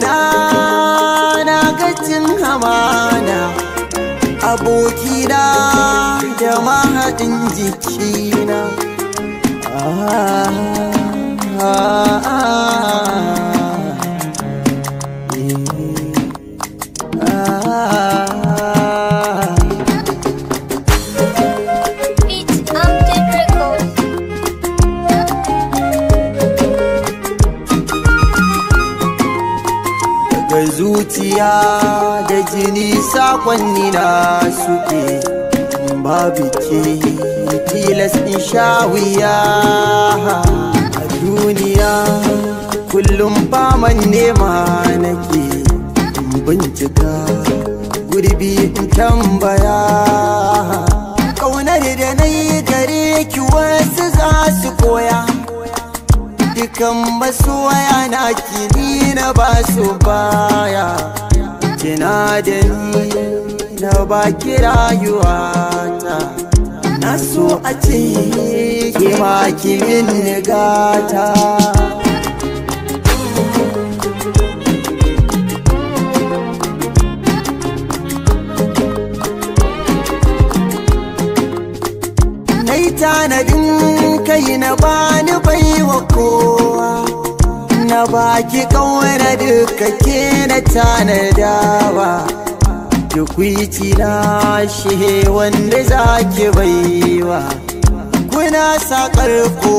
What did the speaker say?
Juna na gajin hamana, abokina da mahaɗin jikina. Ah, ah, ah, ah. Beat Update Records. Daga zuciya da jini sakonni na suke, babu ke tilas in sha wuya a duniya. Kullum faman nema nake, in bincika gurbi in tambaya. Ƙaunar da na yi gare ki wasu za su koya, dukan masoya na kini na ba su baya. Kina da ni na baki rayuwata, na so a ce ke ma ki min gata. Na yi tanadin kai na bani baiwa kowa, na baki kauna duka ke na tanadawa. Tukwici na shi wanda zaki baiwa, kuna sakar ko